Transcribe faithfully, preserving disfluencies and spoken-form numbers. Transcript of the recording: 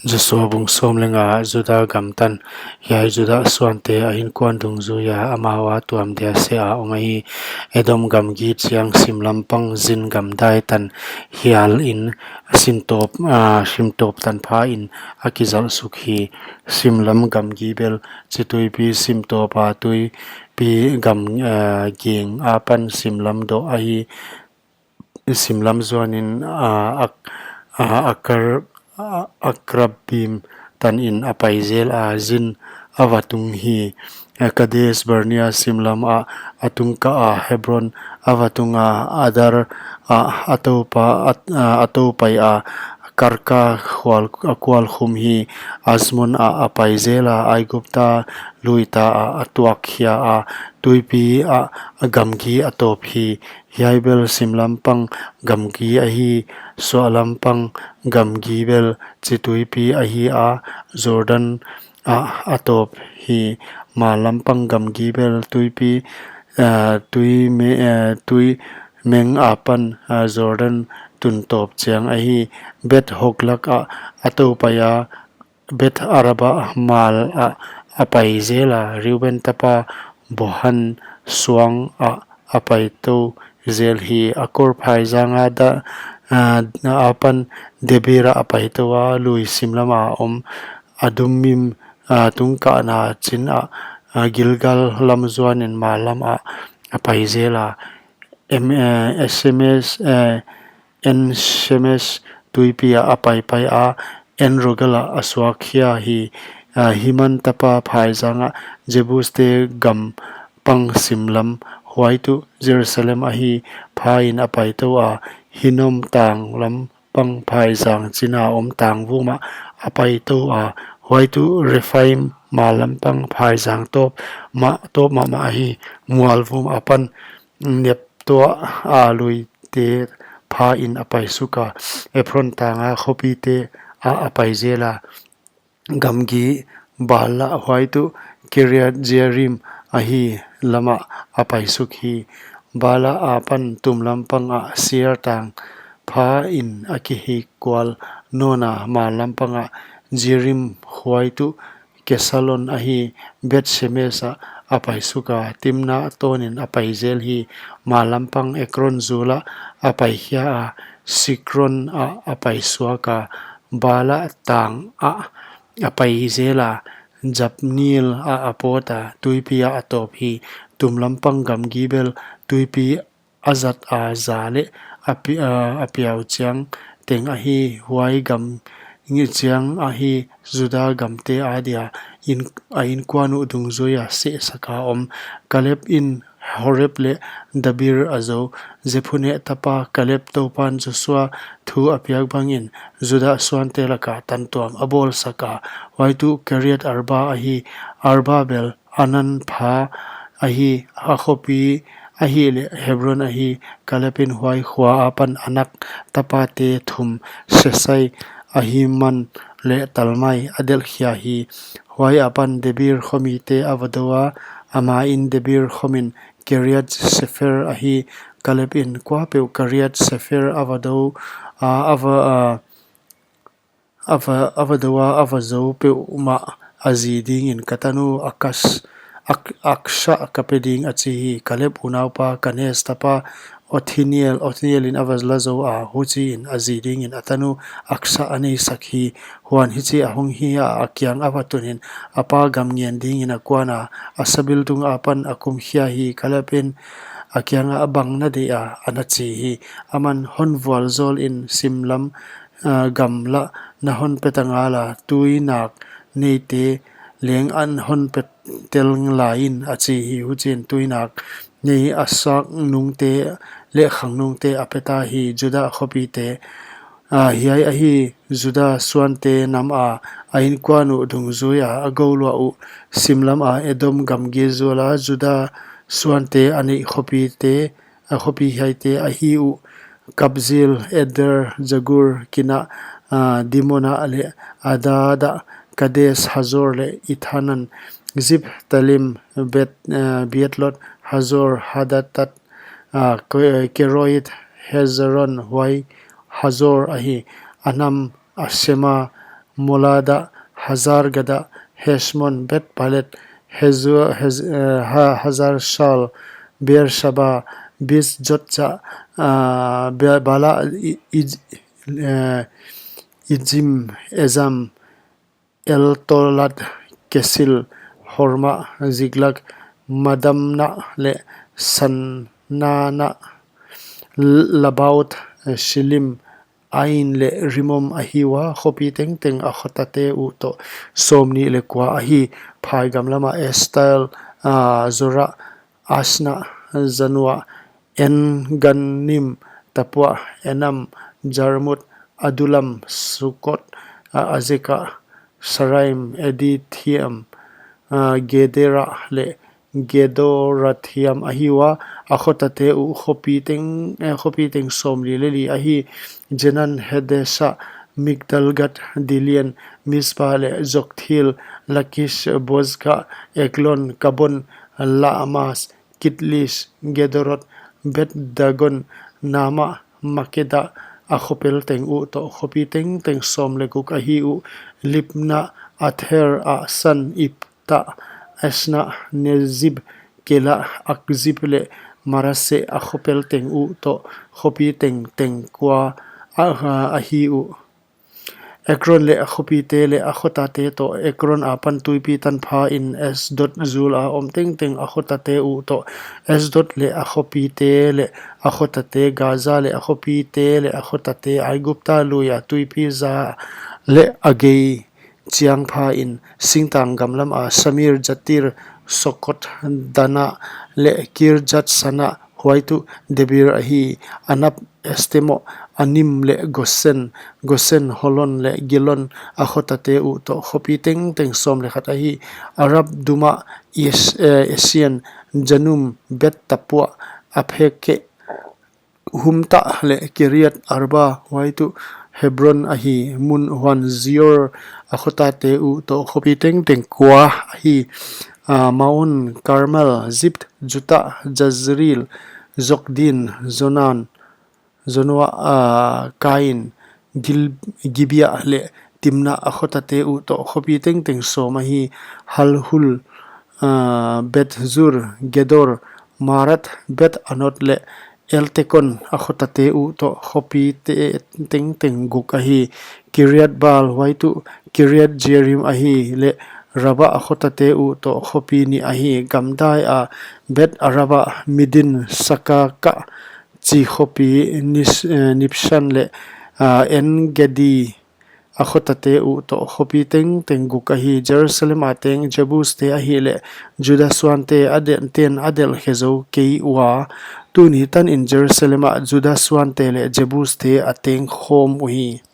Joshua bung sawm leh nga. Juda gam tan. Hiai Juda suante a innkuan dungzuia amau a tuam dia seh a om ahi. Edom gamgi chiang sim lampang Zin gamdai tan hial in a sim tawp, ah, sim tawp tan pha in a kizalh suk hi. Sim lam gamgi bel chi tuipi sim tawp a tuipi gam, ah, ging apan sim lam doh ahi. Sim lam zuanin, ah, Ak-, ah, Akar-, ah, Akrabim tan in a pai zel a, Zin a va tung hi. Ah, Kades Barnea sim lam ah a tung kah a, Hebron a va tung a, Adar ah a tou pa, a, ah, a tou pai a, Karka khual, a kual khum hi. Azmon ah a pai zel a, Aigupta lui ta ah a tuak khia a, tuipi ah a gamgi a tawp hi. Hiai bel sim lampang gamgi ahi. Suah lampang gamgi bel chi tuipi ahi a, Jordan ah a tawp hi. Mal lampang gamgi bel tuipi, ah, tui me-, ah, tui meng apan, ah, Jordan tun tawp chiang ahi. Beth Hoglak ah a tou pai a, Beth Araba mal ah a pai zel a, Reuben tapa Bohan suang ah a pai tou zel hi. Akor phaizang a da, ah, apan Debir ah a pai tou a, lui sim lam a om Adumim, ah, tung kahna chin ah, ah, Gilgal lam zuanin mal lam ah a pai zel a. Em, eh, S M S, eh, En Shemesh tuipi ah a pai pai a, En Rogel ah a suak khia hi. Ah, Himan tapa phaizang ah Jebuste gam pang sim lam, huai tuh Jerusalem ahi, pha in a pai tou a, Hinnom tang lam pang phaizang chin a om tang vum ah a pai tou a, huai tuh Rephaim mal lampang phaizang tawp mah, tawp mahmah ahi. Mual vum apan Nephtoa a luite pha in a pai suk a, Ephron tang a khopite ah a pai zel a. Gamgi Balah, huai tuh Kiriat Jearim ahi, lam ah a pai suk hi. Balah apan tum lampang ah Seir tang pha in a kihik kual nawn a, mal lampang ah Jearim, huai tuh Kesalon ahi, Beth Shemesh ah a pai suk a, Timna tawn in a pai zel hi. Mal lampang Ekron zul ah a pai khia a, Sikron ah a pai suak a, Balah tang ah a pai zel a, Jabneel ah a pawt a, tuipi ah a tawp hi. Tum lampang gamgi bel tuipi a zat a za leh a pi-, a, a piau chiang teng ahi. Huai gamgi chiang ahi, Juda gamte adia in, a innkuan uh dungzuia sehsak a om. Kaleb in Horeb leh Debir a zou. Jephuneh tapa Kaleb Toupan Joshua thu a piak bangin Juda suante laka tantuam a bawlsak a, huai tuh Kiriat Arba ahi. Arba bel Anan pha ahi, a khopi ahihleh Hebron ahi. Kaleb in huai khua apan Anak tapate thum, Sesai, Ahiman leh Talmai a delh khia hi. Huai apan Debir khomite a va dou a, ama in Debir khomin Kiriat Sefer ahi. Kaleb in kuapeuh Kiriat Sefer a va dou a, a va, a, a va, a va dou a, a va zou peuhmah a zi dingin ka tanu Akas, Ak-, Aksah ka pe ding, a chi hi. Kaleb unaupa Kenaz tapa Othniel, Othniel in a va la zou a, huchiin a zi dingin a tanu Aksah a neisak hi. Huan hichi a hong hi a, a kiang a va tunin a pa gam ngen dingin a kuan a, a sabiltung apan a kum khia hi. Kaleb in a kiangah, bang na deih a, ana chi hi. Aman, hon vualzawl in, sim lam ah, gamla na hon pe ta ngala, tuinak neite leng an hon pe tel ngalain, a chi hi. Huchiin tuinak nei a sak nungte leh khang nungte a pe ta hi. Juda khopite, ah, hiai ahi, Juda suante nam a, a innkuan uh dungzuia a gouluah uh, sim lam a Edom gamgi zual a Juda suante a neih khopite, a khopi hiaite ahi uh: Kabzeel, Eder, Jagur, Kina, ah, Dimona leh Adada, Kades, Hazor leh Ithanan, Zip, Talim, Bet, ah, Beatlot, Hazor, Hadatat, ah, Ke-, Keroit, Hezron, huai Hazor ahi. Anam, Asema, Molada, Hazar-gada, Heshmon, Beth-pelet, Hezu- Hez- eh, Ha- Hazar-shual, Beersheba, Biz-jotja, ah, Be- Bala, I- I- eh, Ijim, Ezam, Eltolad, Kesil, Horma, Ziklag, Madmana leh Sannanna, L- Lebaot, Silim, Ain leh Rimon ahi ua. Khopi tengteng a khotate uh toh sawmnih leh kua ahi. Phai gam lama Estaol, ah, Zora, Asna, Zanoa, En-gannim, Tapua, Enam, Jarmut, Adulam, Sukot, ah, Azeka, Shaaraim, Adithaim, ah, Gedera leh Gedorathim ahi ua. A khotate uh khopi teng, eh, khopi teng sawmli leh li ahi. Zenan, Hadesa, Migdal-gad, Dilean, Mizpa leh Joktheel, Lakish, Bozkath, Eglon, Kabon, Lamas, Kitlis, Gederot, Beth-dagon, Naama, Makeda, a khopel teng uh toh khopi tengteng sawm leh guk ahi uh. Libna, Ather, Asan, Ipta, Asna, Nezib, Kela, Akzib leh Manase, a khopel teng uh toh khopi tengteng kua a- ahi uh. Ekron leh a khopite leh a khotate toh, Ekron apan tuipi tanpha in Asdod zul a om tengteng a khotate uh toh, Asdod leh a khopite leh a khotate, Gaza leh a khopite leh a khotate, Aigupta lui a tuipi za leh a gei chiangpha in singtang gam lama Samir, Jatir, Sukot, Dana leh Kirjat-sana, huai tuh Debir ahi. Anab, Estemo, Anim leh Gosen, Gosen, Holon leh Gilon, a khotate uh toh khopi tengteng sawm leh khat ahi. Araba, Duma, Is- eh, Esan, Janum, Beth-tapua, Apheke, Humta leh Kiriat-arba, huai tuh Hebron ahi. Mun huan Zior, a khotate uh toh khopi tengteng kua ahi. Ah, Maon, Karmel, Zip, Juta, Jezreel, Jokdeam, Zoan, Zanoa, ah, Kain, Gil- Gibea leh Timna, a khotate uh toh khopi tengteng sawm ahi. Halhul, ah, Beth-zur, Gedor, Maarat, Beth-anot leh Eltekon, a khotate uh toh khopite tengteng guk ahi. Kiriat-baal, huai tuh Kiriat-jearim ahi, leh Raba, a khotate uh toh khopi nih ahi. Gamdai a Beth-araba, Middin, Sakaka chi khopi, Nis- eh, Nibsan leh, ah, En-gedi, a khotate uh toh khopi tengteng guk ahi. Jerusalem a teng Jebuste ahihleh Juda suante a delh- ten a delh khe zou kei ua. Tuni tanin Jerusalem ah Juda suante leh Jebuste a teng khawm uhi.